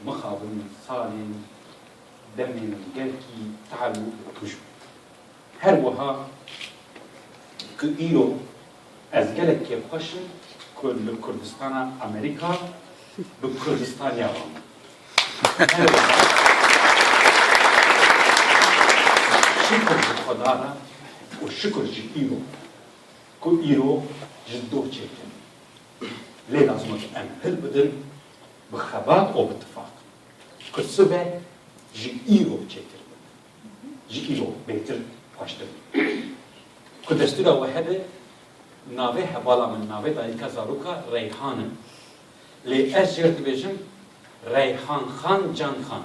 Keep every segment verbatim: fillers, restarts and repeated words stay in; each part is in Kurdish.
Mixabin salên demên gelkî tal û tûj bû. Her wiha ku îro ez gelek kêfxweş im ku li Kurdistana Amerîka bi Kurdistaniya ve me. Her wiha şikir ji Xweda re û şikir ji îro ku îro ji doh çêkir. Lê lazim e ku em hilbidin bi xebat û bi tifaq. Ku sibe ji îro çêtir be. Ji îro bêtir xweştir be. Ku destûra we hebe, navê hevala min, navê dayika zaroka Reyhan e. Lê ez jê re dibêjim Reyhan Xan Can Xan.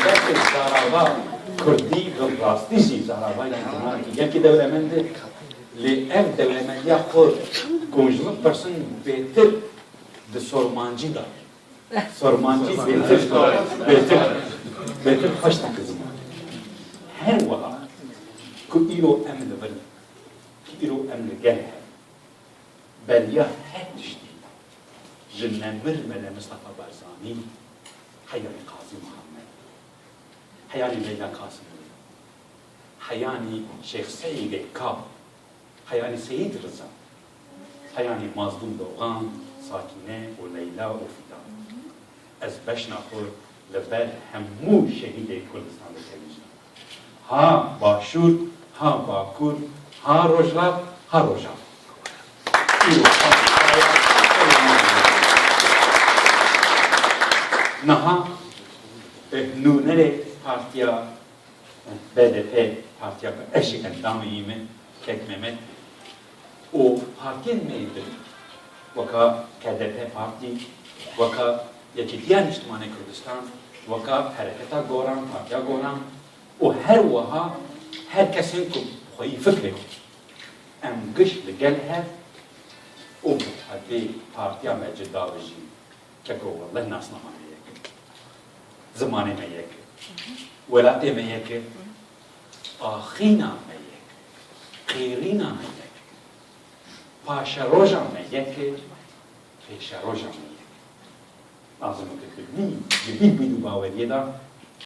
Belkî zarava kurdî bi rastî jî zaravayekî zimanekî gelkî dewlemend e. Lê ev dewlemendiya xwe ku ji min pirsin bêtir di sormancî de. Sormancî bêtir, bêtir, bêtir xweş dike ziman. Her wiha ku îro em li vir in, ku îro em li gel hev, beriya her tiştî ji nemir Mele Mistefa Barzanî, heyanî Qazî Muhammed, heyanî Leyla Kasimlî, heyanî Şêx Seîdê Kab, heyanî Seyîd Riza, heyanî Mazlûm Dogan, Sakîne û Leyla û Fîdan. Ez beşna xwe li ber hemû şehîdê Kurdistan dikevînim. Ha Başûr, ha Bakur, ha Rojhilat, ha Rojava. Niha, eh, nûnerê partiya B D P, partiya ku ez jî endamê wî me, kek Mehmet, û partiyên me yên din, weka K D P Partî, weka Yekîtiya Niştimanê Kurdistan, weka Hereketa Goran, Partiya Goran û her wiha her kesên ku xweyî fikrê xwe. Em giş li gel hev û bi xwedê partiya me cuda bijîn. Keko, welleh nasnama me yek e. Zimanê me yek e. Welatê me yek e. Axîna me yek e. Qêrîna me yek e. Paşeroja me yek e. Pêşeroja me yek e. Lazim e ku di vî, di vî bîr û baweriyê de